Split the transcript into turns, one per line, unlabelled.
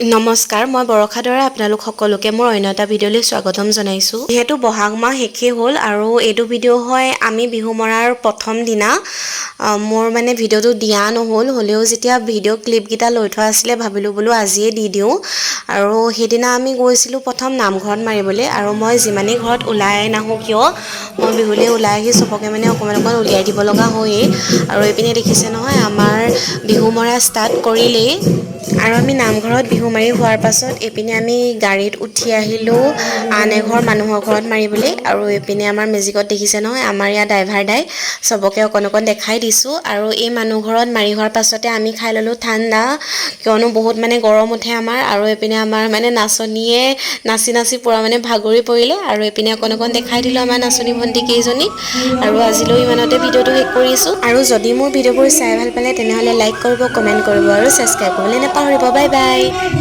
নমস্কাৰ, মই বৰষা দৰা আপোনালোক সকলোকে মোৰ অন্য এটা ভিডিঅ'লৈ স্বাগতম জনাইছোঁ। যিহেতু বহাগ মাহ শেষেই হ'ল আৰু এইটো ভিডিঅ' হয় আমি বিহু মৰাৰ প্ৰথম দিনা। মোৰ মানে ভিডিঅ'টো দিয়া নহ'ল, হ'লেও যেতিয়া ভিডিঅ' ক্লিপকেইটা লৈ থোৱা আছিলে, ভাবিলোঁ বোলো আজিয়ে দি দিওঁ। আৰু সেইদিনা আমি গৈছিলোঁ প্ৰথম নামঘৰত মাৰিবলৈ। আৰু মই যিমানেই ঘৰত ওলাই নাহোঁ কিয়, মই বিহুলৈ ওলাই আহি চবকে মানে অকণমান অকণমান উলিয়াই দিব লগা হয়েই। আৰু এইপিনে দেখিছে নহয়, আমাৰ বিহু মৰা ষ্টাৰ্ট কৰিলেই। আৰু আমি নামঘৰত বিহু মাৰি হোৱাৰ পাছত এইপিনে আমি গাড়ীত উঠি আহিলোঁ আন এঘৰ মানুহৰ ঘৰত মাৰিবলৈ। আৰু এইপিনে আমাৰ মেজিকত দেখিছে নহয়, আমাৰ ইয়াত ড্ৰাইভাৰ দাই চবকে অকণ অকণ দেখাই দিছোঁ। আৰু এই মানুহ ঘৰত মাৰি হোৱাৰ পাছতে আমি খাই ল'লোঁ ঠাণ্ডা, কিয়নো বহুত মানে গৰম উঠে আমাৰ। আৰু এইপিনে আমাৰ মানে নাচনীয়ে নাচি নাচি পূৰা মানে ভাগৰি পৰিলে। আৰু এইপিনে অকণ অকণ দেখাই দিলোঁ আমাৰ নাচনী ভণ্টি কেইজনীক। আৰু আজিলৈ ইমানতে ভিডিঅ'টো শেষ কৰিছোঁ। আৰু যদি মোৰ ভিডিঅ'বোৰ চাই ভাল পালে, তেনেহ'লে লাইক কৰিব, কমেণ্ট কৰিব আৰু ছাবস্ক্ৰাইব কৰিবলৈ নাপাহৰিব। Bye bye.